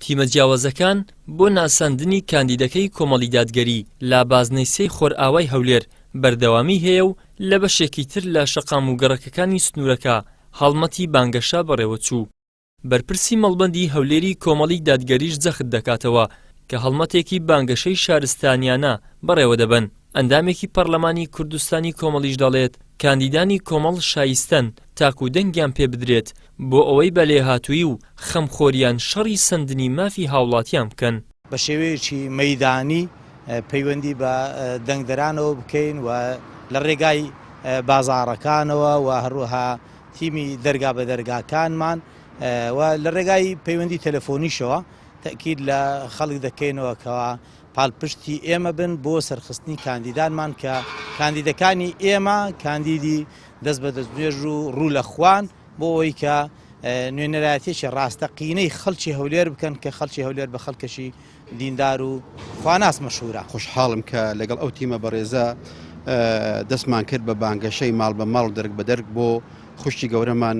تیمە جیاوازەکان بۆ ناساندنی کاندیدەکەی کۆمەڵی دادگەری لە بازنەی سێی خۆرئاوای هەولێر بەردەوامی هەیە و لە بەشێکی تر لە شەقام و گەڕەکەکانی سنوورەکە هەڵمەتی بانگەشە بەڕێوەچوو. بەرپرسی مەڵبەندی هەولێری کۆمەڵی دادگەریش جەخت دەکاتەوە کە هەڵمەتێکی بانگەشەی شارستانیانە بەڕێوەدەبەن. ئەندامێکی پەڕلەمانی کوردستانی کۆمەڵیش دەڵێت، کاندیدانی کۆمەڵ شایستەن تاکو دەنگیان پێ بدرێت بۆ ئەوەی بە لێهاتوویی و خەمخۆریان شەڕی سەندنی مافی هاوڵاتیان بکەن. بە شێوەیەکی مەیدانی پەیوەندی بە دەنگدەرانەوە بکەین و لە ڕێگای بازاڕەکانەوە و هەروەها تیمی دەرگا بە دەرگاکانمان و لە ڕێگای پەیوەندی تەلەفۆنیشەوە تەئکید لە خەڵک دەکەینەوە کەوا پاڵپشتی ئێمە بن بۆ سەرخستنی کاندیدانمان کە کاندیدەکانی ئێمە کاندیدی دەست بە دەستنوێژ و ڕوو لە خوان بۆ ئەوەی کە نوێنەرایەتیەکی ڕاستەقینەی خەڵکی هەولێر بکەن کە خەڵکی هەولێر بە خەڵکەشی دیندار و خواناس مەشهورە. خۆشحاڵم کە لەگەڵ ئەو تیمە بەڕێزە دەستمان کرد بە بانگەشەی ماڵ بە ماڵ و دەرک بە دەرک بۆ خوشکی گەورەمان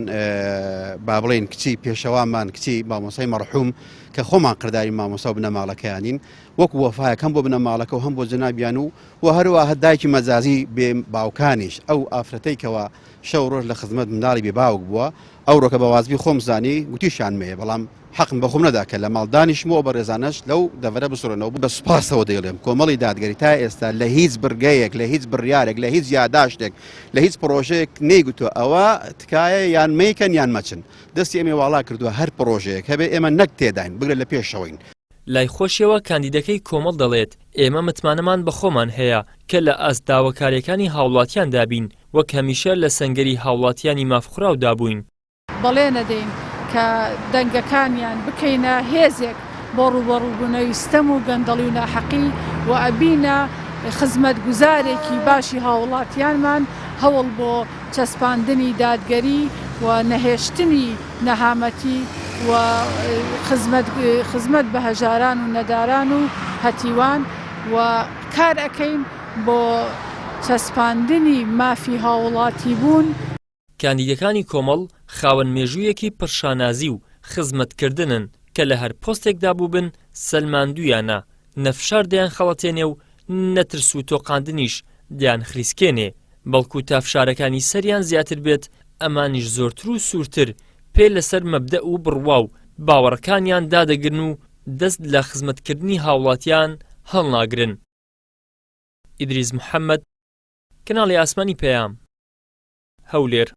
با بڵێین کچی پێشەوامان کچی مامۆستای مەڕحوم کە خۆمان قرداری مامۆستا و بنەماڵەکەیانین وەکو وەفایەک هەم بۆ بنەماڵەکە و هەم بۆ جەنابیان و و هەروەها دایکی مەجازی بێ باوکانیش ئەو ئافرەتەی کەوا شەو ڕۆژ لە خزمەت منداڵی بێ باوک بووە ئەوڕۆکە بە وازبی خۆم زانی گوتیشیان مەیە بەڵام حەقم بە خۆم نەدا کە لە ماڵ دانیشم و ئەو بەڕێزانەش لەو دەڤەرە بسڕنەوە بە سوپاسەوە دەیڵێم کۆمەڵی دادگەری تا ئێستا لە هیچ بڕگەیەک لە هیچ بڕیارێک لە هیچ یاداشتێک لە هیچ پڕۆژەیەک نەیگوتووە ئەوە تکایە یان مەیکەن یان مەچن دەستی ئێمەی واڵا کردووە هەر پڕۆژەیەک هەبێ ئێمە نەک تێداین بگرە لە پێشەوەین. لای خۆشیەوە کاندیدەکەی کۆمەڵ دەڵێت، ئێمە متمانەمان بە خۆمان هەیە کە لە ئاست داواکاریەکانی هاوڵاتیاندا بین، وەک هەمیشە لە سەنگەری هاوڵاتیانی مافخوراودا بووین. بەڵێن ئەدەین کە دەنگەکانیان بکەینە هێزێک بۆ ڕووبەڕووبوونەوی ستەم و گەندەڵی و ناحەقی و ئەبینە خزمەتگوزارێکی باشی هاووڵاتیانمان، هەوڵ بۆ چەسپاندنی دادگەری و نەهێشتنی نەهامەتی و خزمەت خزمەت بە هەژاران و نەداران و هەتیوان و کار ئەکەین بۆ چەسپاندنی مافی هاووڵاتیبوون. کاندیدەکانی کۆمەڵ خاوەن مێژوویەکی پڕ شانازی و خزمەتکردنن کە لە هەر پۆستێکدا بووبن سەلماندوویانە نە فشار دەیانخەڵەتێنێ و نە ترس و تۆقاندنیش دەیانخلیسکێنێ، بەڵکو تا فشارەکانی سەریان زیاتر بێت ئەمانیش زۆرتر و سوورتر پێ لەسەر مەبدەئ و بڕوا و باوەڕەکانیان دادەگرن و دەست لە خزمەتکردنی هاوڵاتیان هەڵناگرن. ئیدریس محەمەد، کەناڵی ئاسمانی پەیام، هەولێر.